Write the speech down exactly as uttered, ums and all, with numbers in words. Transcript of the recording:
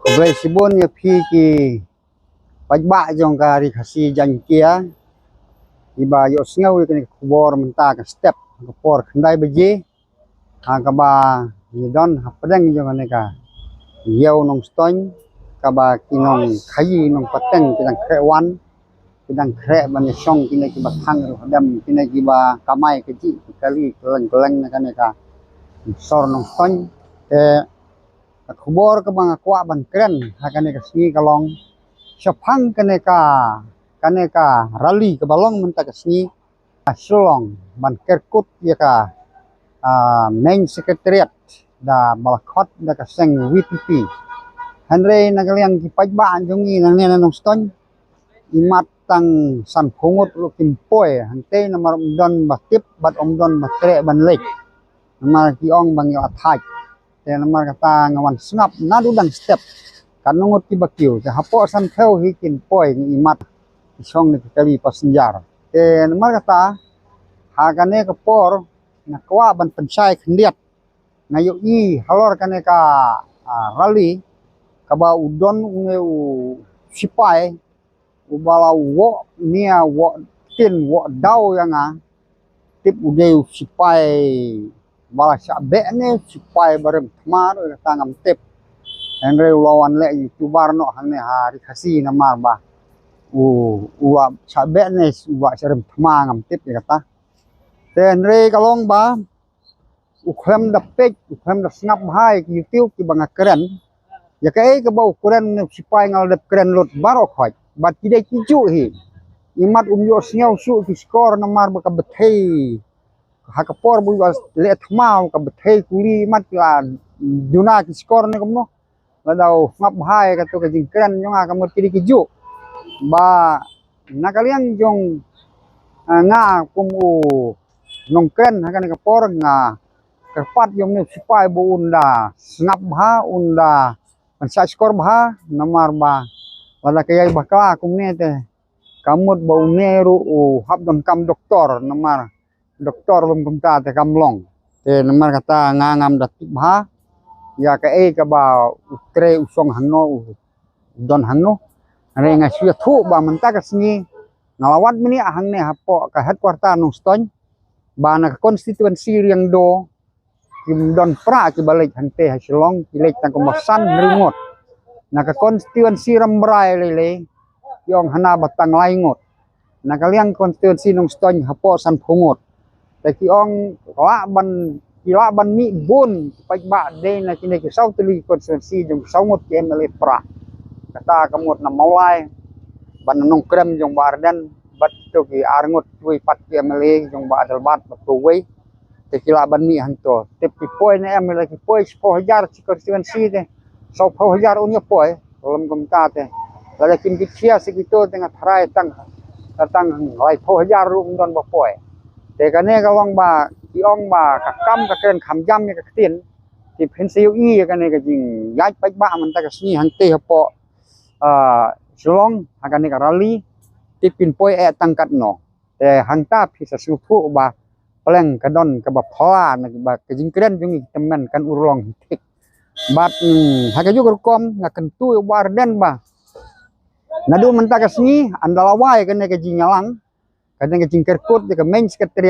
Khublei shibun ïa phi ki paidbah jong ka Ri Khasi Jaiñtia, kiba ïohsngew ïa kane ka khubor mynta ka step, ka por khyndai baje, ha kaba ngi don hapdeng jong kane ka ïew Nongstoiñ, kaba ki nongkhaii nongpateng ki dang khreh wan, ki dang khreh ban ïashong kine kiba thang ruh hadem, kine kiba kamai kajih ki kali kylleng kylleng na kane ka sor Nongstoiñ. Te ka khubor kaba nga kwah ban kren ha kane ka sngi ka long shaphang kane ka, kane ka rally kaba long mynta ka sngi ha Shillong ban kerkut ïa ka, ah, main secretariat da ba la khot da ka seng V P P. Hynrei na ka liang ki paidbah jong ngi nangne na Nongstoiñ, imat tang sanphew ngut ruh kim poi hangtei namar ym don ba tip bad ym don ba treh ban leit. Namar ki ong ba ngi la thait. Te namar kata nga wan sngap naduh dang step, katno ngut kiba kiew, te hapoh sanphew hi kin poi ngi imat ki shong na ki kali passenger. Te namar kata ha kane ka por nga kwah ban pynshai khyndiat. Nga ïohi halor kane ka, ah, rally kaba u don une u sipai uba la woh nia, woh ktien, woh daw ïa nga. Tip u dei u sipai ba la shah beh ne sipai ba rem thma ruh kata ngam tip. Hynrei u la wan leh YouTuber noh hangne ha Ri Khasi namar ba u, u la shah beh ne u la shah rem thma ngam tip ïa kata. Te hynrei ka long ba u khlem da peit, u khlem da sngap bha ïa ki YouTube kiba nga kren. Ïa kaei kaba u kren ne u sipai nga la dep kren lut baroh khoit. Bad ki dei kijuh hi. Imat um ïohsngew shuh ki shkor namar ba ka bthei, ha ka por ba u leh thma ka bthei kuli, imat ki la duna ki shkor ne kumno. Lada u sngap bha ïa kato ka jingkren jong nga ka mut ki dei kijuh. Ba na ka liang jong, ah, nga kum u nongkren ha kane ka por nga kyrpad ïa une u sipai ba un da sngap bha, un da pynshah shkor bha namar ba lada ka ïai bakla kumne te ka mut ba une ruh u hap donkam doktor namar doktor lum kumta te kam long. Te namar kata nga ngam da tip bha ïa kaei kaba u trei u shong hangno, u don hangno. Hynrei nga shu ïathuh ba mynta ka sngi nga la wad mynta hangne hapoh ka headquarter Nongstoiñ ba na ka constituency Riangdo kim don pra kiba leit hangtei ha Shillong, ki leit tang kumba san hynriew ngut. Na ka constituency Rambrai lei lei ki ong hana ba tang lai ngut. Na ka liang constituency Nongstoiñ hapoh sanphew ngut. Te ki ong lah ban, ki lah ban mih bun ki paidbah dei na kine ki saw tylli constituency jong ki saw ngut ki M L A pra. Kata ka mut na Mawlai bad na Nongkrem jong Bah Ardent bad kito ki ar ngut kiwei pat ki M L A jong Bah Adelbert bad kiwei. Te ki lah ban mih hangto. Te ki poi ne em, lada ki poi shiphew hajar shi constituency te sawphew hajar un ïa poi. Lem kumta te lada kim ki khia shi kito te nga tharai tang, tang laiphew hajar ruh ym don ba poi. Te kane ka long ba ki ong ba ka kam ka kren kham jam ïa ka ktien. Te phin sa ïohi ïa kane ka jingïaid paidbah mynta ka sngi hangtei hapoh, ah, Shillong ha kane ka rally. Te phin poi eh tang katno. Te hangta phi sa sngewthuh ba pleng ka don kaba pla na ba ka jingkren jong ngi tymmen kan urlong hi thik. Bad, mm, ha kajuh ka rukom nga kyntu ïa u Bah Ardent ba naduh mynta ka sngi ynda la wai kane ka jingïalang, kane ka jingkyrkut ïa ka main secretariat.